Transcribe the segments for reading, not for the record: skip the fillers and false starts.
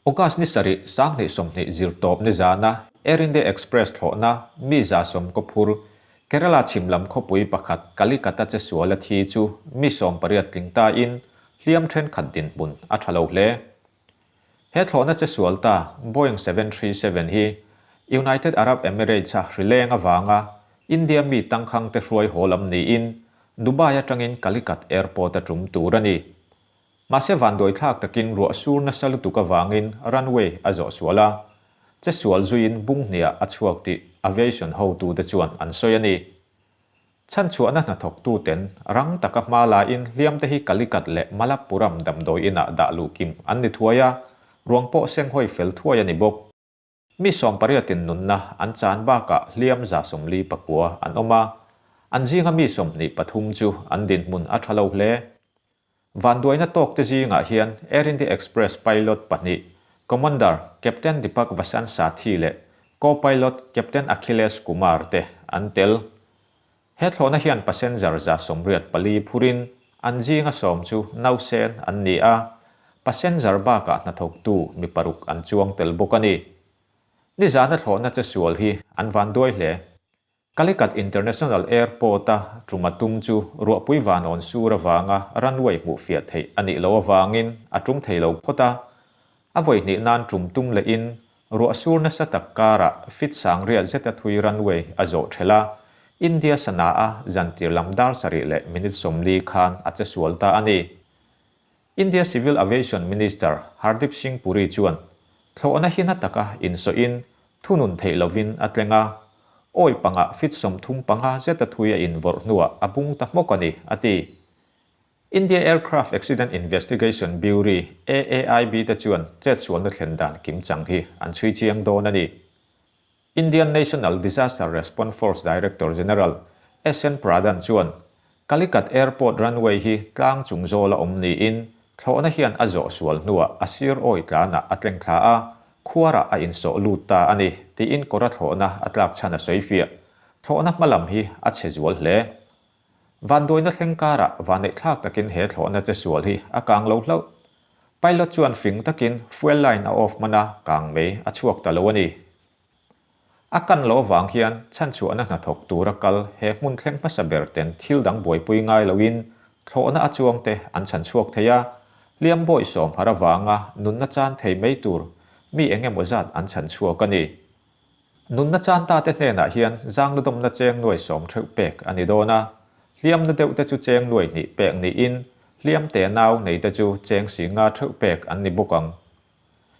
August ni sarih, 2020 zirtawp nizana Air India Express thlawhna mi 90 phur Kerala chhim lam khawpui pakhat Kalikata chesual a thi chu mi 18 tling tain hliam thenkhat dinhmun a tha lo hle. He thlawhna chesual ta Boeing 737 hi United Arab Emirates-a hrileng avanga India mi tangkhang te hruai haw lam niin Dubai atangin Calicut Airport a tum tur a ni. Mahse vanduai thlak takin ruah sur nasa lutuk avangin runway a zawh sual a, che sual zuiin bung hniah a chhuak tih aviation hotute chuan an sawi a ni. Chhanchhuahna hnathawktuten rang taka hma lain hliamte hi Calicut leh Malappuram damdawi inah dah luh kim an ni thuai a, ruang pawh senghawi fel thuai a ni bawk. Mi 18-in nunna an chan bakah hliam 49 an awm a, an zinga mi 23 chu an dinhmun a tha lo hle. Vanduaina tawk te zingah hian Air India Express pilot pahnih, Commander Captain Deepak Vasant Sathi leh Co-pilot Captain Akhilesh Kumar te an tel. He thlawhna hian passenger 84 phurin an zinga 10 chu nausen an ni a, passenger bakah hnathawktu mi paruk an chuang tel bawk a ni. Nizana thlawhna che sual hi an vanduai hle. Calicut International Airport-a tum a tum chu ruahpui vanawn sur avanga runway hmuh fiah theih a nih loh avangin a tum thei lo phawt a. A vawi hnih nan tum tum lehin ruah sur nasa tak karah fit sang riat zeta thui runway a zawh thelh a, India sana-a zantir lam dar sarih leh minute 40 khan a che sual ta a ni. India Civil Aviation Minister Hardeep Singh Puri chuan thlawhna hi na taka insawiin thunun theih lovin a tleng a, awi pangah fit 35 zeta thui a invawrh hnuah a bung ta hmawk a ni, a ti. India Aircraft Accident Investigation Bureau, AAIB, te chuan chetsualna thlen dan kimchang hi an chhui chiang dawn a ni. Indian National Disaster Response Force Director General SN Pradhan chuan Calicut Airport runway hi tlang chung zawl a awm niin thlawhna hian a zawh sual hnuah a sir awi tlanah a tleng thla a, khuarah a insawh lut ta a ni, tiin kawra thlawhna a tlak chhan a sawi fiah. Thlawhna hma lam hi a chhe zual hle. Vanduaina thleng karah vaneihthlak takin he thlawhna che sual hi a kang lo hlauh. Pilot chuan fing takin fuel line a off hman a, kang mei a chhuak ta lo a ni. A kan loh avang hian chhanchhuahna hnathawk tura kal he hmun thleng hmasa ber ten thil dang buaipui ngai loin thlawhna a chuang te an chhanchhuak thei a, hliam bawi sawm har avanga nunna chan thei mai tur mi eng emaw zat an chhanchhuak a ni. Nunna chan ta te hnenah hian zangna dawmna cheng nuai 10 theuh pek a ni dawn a, hliamna deuh te chu cheng nuai hnih pek niin hliam te nau nei te chu cheng 50 theuh pek an ni bawk ang.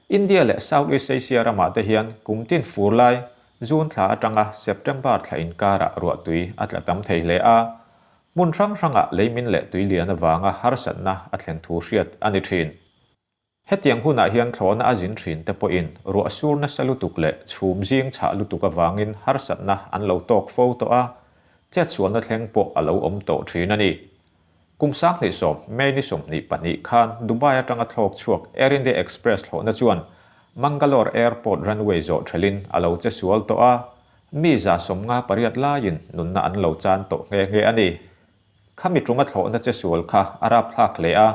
India leh South East Asia ramah te hian kum tin fur lai June thla atanga September thla inkarah ruahtui a tla tam thei hle a, hmun hrang hrangah leimin leh tui lian avanga harsatna a thlen thu hriat a ni thin. Hetiang hunah hian thlawhna a zin thin te pawhin ruah sur nasa lutuk leh chhum zing chhah lutuk avangin harsatna an lo tawk fo tawh a, chetsualna thleng pawh a lo awm tawh thin a ni. Kum 2010, May ni 22 khan Dubai atanga thlawk chhuak Air India Express thlawhna chuan Mangalore Airport runway zawh thelin a lo che sual tawh a, mi 58 laiin nunna an lo chan tawh nghe nghe a ni. Khami tunga thlawhna che sual kha a rapthlak hle a,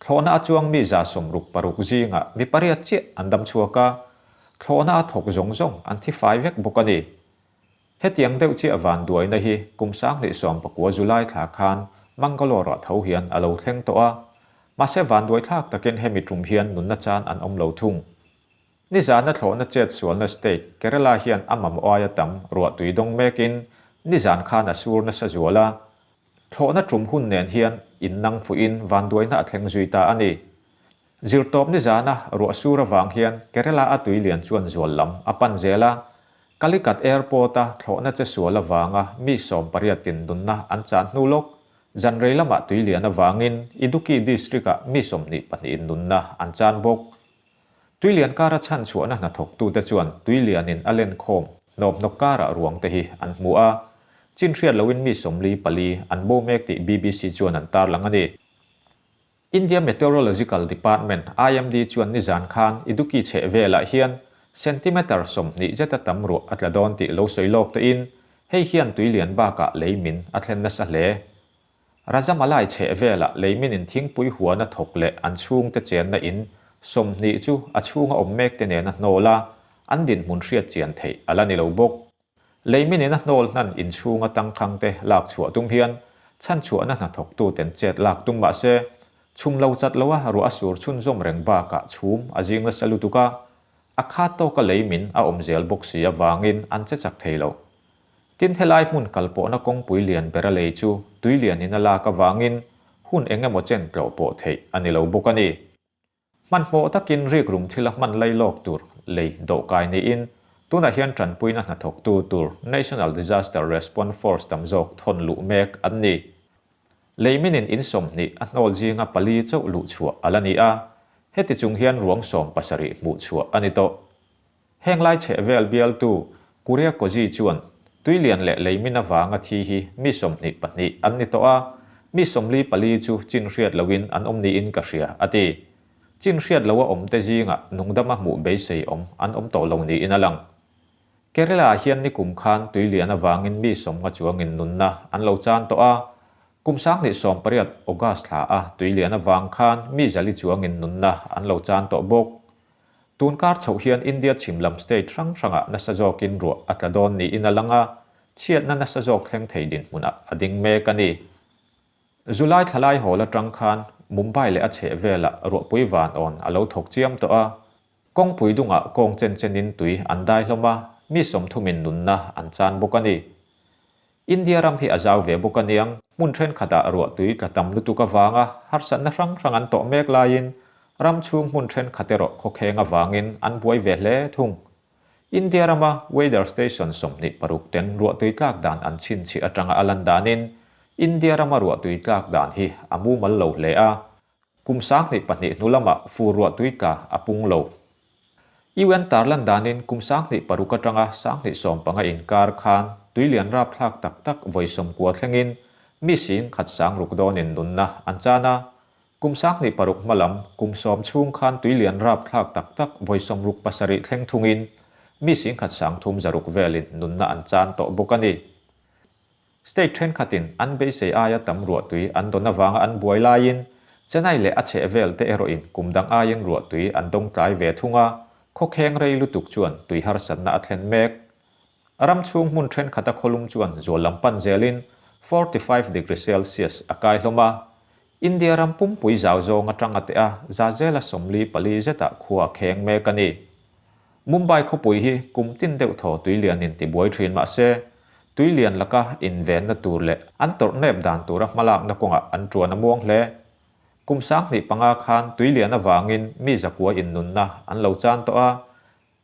thlawhna a chuang mi 66 zinga mi pariat chiah an dam chhuak a, thlawhna a thawk zawng zawng an thi fai vek bawk a ni. Hetiang deuh chiah vanduaina hi kum 2019 July thla khan Mangalore-ah tho hian a lo thleng tawh a, mahse vanduai thlak takin hemi tum hian nunna chan an awm lo thung. Nizana thlawhna chet sualna state Kerala hian a mamawh aia tam ruahtui dawng mekin nizan khan a sur nasa zual a, thlawhna tum hun nen hian innang fuhin vanduaina a thleng zui ta a ni. Zirtawp nizana ruah sur avang hian Kerala a tui lian chuan zual lam a pan zel a, Calicut Airport-a thlawhna che sual avanga mi 18-in nunna an chan hnu lawk, zan rei lamah tui lian avangin Idukki District-ah mi 22-in nunna an chan bawk. Tui lian kara chhan chhuahna hnathawktute chuan tui lianin a len khawm hnawmhnawk karah ruang te hi an hmu a, chin hriat loin mi 44 an bo mek tih BBC chuan an tarlang a ni. India Meteorological Department, IMD, chuan nizan khan Idukki chheh velah hian centimetre 20 zeta tam ruah a tla dawn tih lo sawi lawk tawhin hei hian tui lian bakah lei min a thlen nasa hle. Rajamalai chheh velah lei minin thingpui huan a thawk leh an chhungte chenna in 20 chu a chhunga awm mekte nena hnawl a, an dinhmun hriat chian theih a la ni lo bawk. Leiminin a hnawl hnan inchhunga tangkhangte lak chhuah tum hian chhanchhuahna hnathawktuten chet lak tum mah se, chhum lo chat loa ruah a sur chhunzawm reng bakah chhum a zing nasa lutuk a, a khat tawka leimin a awm zel bawk si avangin an che chak thei lo. Tin, helai hmun kalpawhna kawngpui lian bera lei chu tui lianin a lak avangin hun eng emaw chen tlawh pawh theih a ni lo bawk a ni. Hmanhmawh takin rikrum thila hman lailawk tur lei dawhkai niin tunah hian tanpuina hnathawktu tur National Disaster Response Force tam zawk thawn luh mek an ni. Lei minin in 20 a hnawl zinga pali chauh luh chhuah a la ni a, heti chung hian ruang 70 hmuh chhuah a ni tawh. Heng lai chhehvel bialtu Kuria Kozi chuan tuilian leh leimin avanga thi hi mi 22 an ni tawh a, mi 44 chu chin hriat loin an awm niin ka hria, a ti. Chin hriat loa awmte zingah nungdama hmuh beisei awm an awm tawh lo niin a lang. Kerala-ah hian nikum khan tuilian avangin mi 50 chuangin nunna an lo chan tawh a, kum 2018 August thla a tuilian avang khan mi 400 chuangin nunna an lo chan tawh bawk. Tun kar chhoh hian India chhim lam state hrang hrangah nasa zawkin ruah a tla dawn niin a lang a, chhiatna nasa zawk thleng thei dinhmunah a ding mek a ni. July thlalai hawl atang khan Mumbai leh a chhehvelah ruahpui van awn a lo thawk chiam tawh a, kawngpui dungah kawng chen chenin tui an dai hlawm a, mi 30in nunna an chan bawk a ni. India ram hi a zau ve bawk aniang, hmun thenkhatah ruahtui tla tam lutuk avanga harsatna hrang hrang an tawh mek laiin ram chhung hmun thenkhat erawh khawkheng avangin an buai ve hle thung. India rama weather station 26 ten ruahtui tlak dan an chhinchhiah atanga a lan danin India rama ruahtui tlak dan hi a mumal lo hle a, Kum 2002 hnu lamah fur ruahtui tla a pung lo. UN tarlan danin kum 2006 atanga 2015 inkar khan tuilian rapthlak tak tak vawi 90 thlengin mi 10,600 dawnin nunna an chan a. Kum 2006 hmalam kum 10 chhung khan tuilian rapthlak tak tak vawi 67 thleng thungin mi 10,300 velin nunna an chan tawh bawk a ni. State thenkhatin an beisei aia tam ruahtui an dawn avanga an buai laiin Chennai leh a chhehvel te erawhin kum dang aiin ruahtui an dawng tlai ve thung a, khawkheng rei lutuk chuan tui harsatna a thlen mek. Ram chhung hmun thenkhat a khawlum chuan zual lam pan zelin 45 degree Celsius a kai hlawm a. India ram pumpui zau zawng atanga teh a za zela 44 zetah khua a kheng mek a ni. Mumbai khawpui hi kum tin deuh thaw tuilianin tibuai thin mah se, tuilian laka invenna tur leh an tawrh nep dan tura hmalakna kawngah an tuan a muang hle. Kum 2005 khan tuilian avangin mi zakua innunna an lo chan tawh a,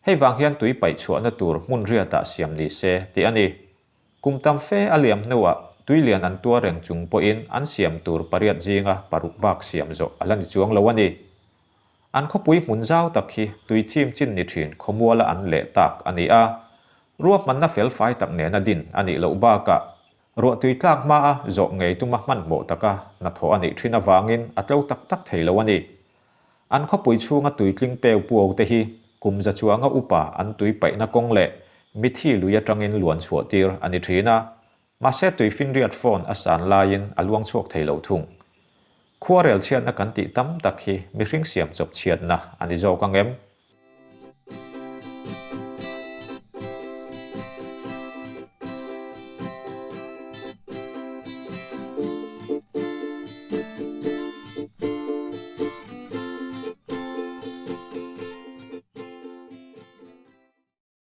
hei vang hian tui paih chhuahna tur hmun riatah siam ni se tih a ni. Kum tam fe a liam hnuah tuilian an tuar reng chung pawhin an siam tur pariat zinga paruk bak siam zawh a la ni chuang lo a ni. An khawpui hmun zau tak hi tui chim chin ni thin khawmuala an leh tak a ni a, ruahmanna felfai tak nena din a nih loh bakah ruahtui tlak hmaa zawh ngei tuma hmanhmawh taka hnathawh a nih thin avangin a tlo tak tak thei lo a ni. An khawpui chhunga tuitling peu puau te hi kum za chuanga upa an tui paihna kawng leh mithi lui atangin luan chhuah tir a ni thin a, Mahse tuifinriat phone a san laiin a luang chhuak thei lo thung. Khuarel chhiatna kan tih tam tak hi mihring siam chawp chhiatna a ni zawk ang em?